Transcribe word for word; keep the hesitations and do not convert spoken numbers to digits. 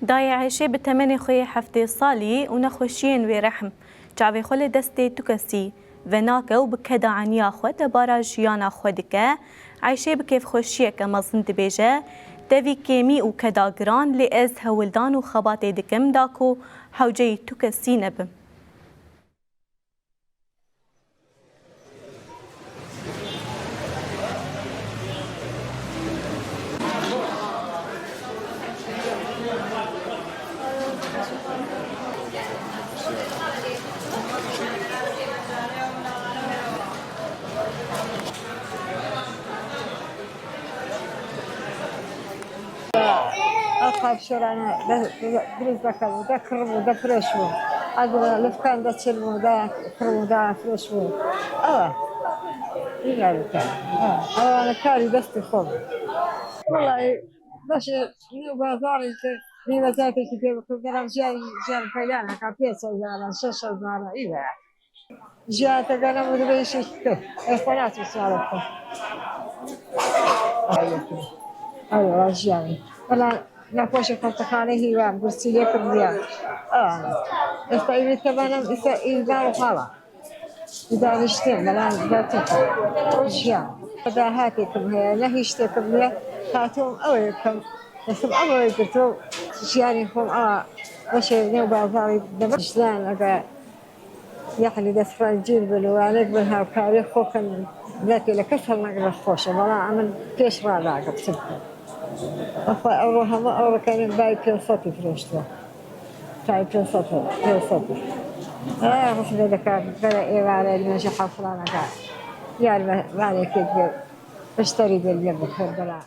Dayê Eyşê bi temenê xwe yê heftê salî û nexweşiyên wê rehm, çavê xwe li destê tu kesî venake û bi keda eniya xwe debara jiyana xwe dike. Eyşê bi kêfxweşiyeke mezin dibêje, Tevî kêmî û keda giran, lê ez hewldan û xebatê dikim da ku hewceyî tu kesî nebim. Ew qapşorane de, de, dirist de kebû, de kiribû, de firoş bû. Ez de lifkan de çil bû, de kiribû, de firoş bû. Ewa. Îna bike. Ha, ewa karî destê xwe bû. Wallahî, beşê nî bazarê ki, nî vezatekî pê bikir, deram jiyar, jiyar peyda naka, pênc sed zara, şeş sed zara, î be. Jiyate gana mı dibê şekilde. Esana tu sağlıklı. Ay, ay, ay, jiyane. Valla, nexweşê xestexane hîvan, gursî yê kirdiya. Aa, esta îvî tebanem, esta îvar û xala. Îdaniştin, valla, zaten. Jiyan. Dahatê kim heye, ne hîştê kim heye. Hatum ew ê kim. Destım ew ê girto. Jiyanê xwe, aa, beşê ne bazarê deme. Jiyan, aga, Yanî destxwencîn bin û wanek bin hevkarî xwe kin, belkî li kes hevnek ve xweş e, bela em in pêş re nagim çimkî. Xwe ew ro hemû ew ro kenin dayî pênc sed firoştiye. Dayî pênc sed, pênc sed. Ê, xwe dika bere êvare li mêje hewsela neka. Yar me, varê kê dibe, müşterî geliye bi xêr bela.